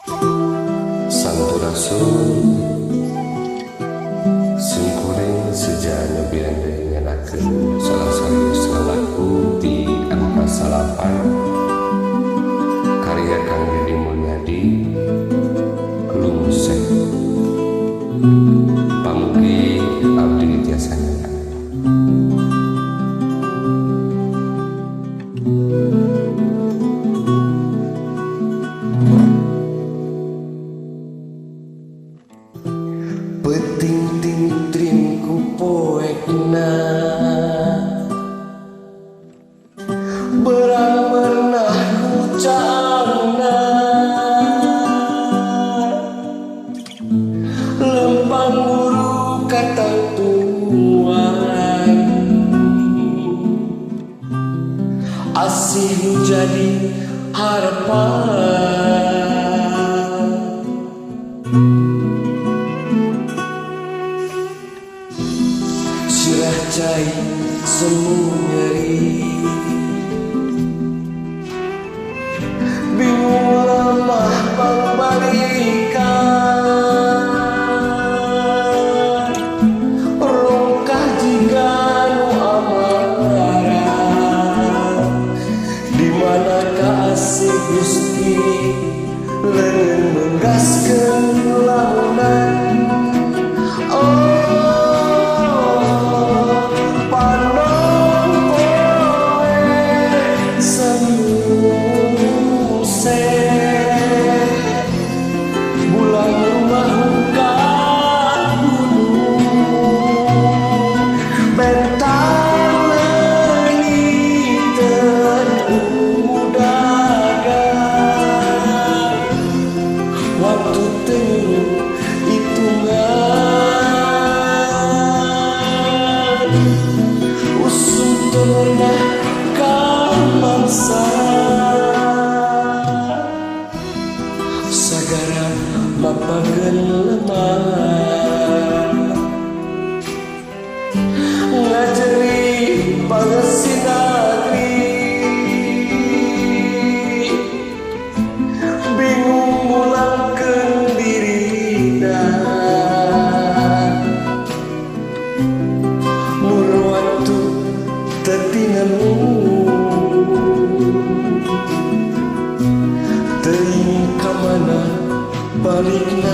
Sampurasun simkuring seja nyobian deui ngenakeun salah sarius lalaku di angka salapan karya Kang Dedi Mulyadi Lungsek. Pamugi abdi tiasa nyanyi. Peting tintrim ku poekna berang merenah ku caangna lempang buru katangtuan asih nu jadi harapan. Sirah cai semu nyeri bingung lemah pangbalikan rongkah jiga nu amarah di manakah asih Gusti leungeun menggaskeun lamunan. Waktu teu hitungan usum teu ka mangsa sagara mapageun lemah ngajeri pangesinagri bingung mulangkeun dirina mur waktu teu tinemu teuing ka mana balikna.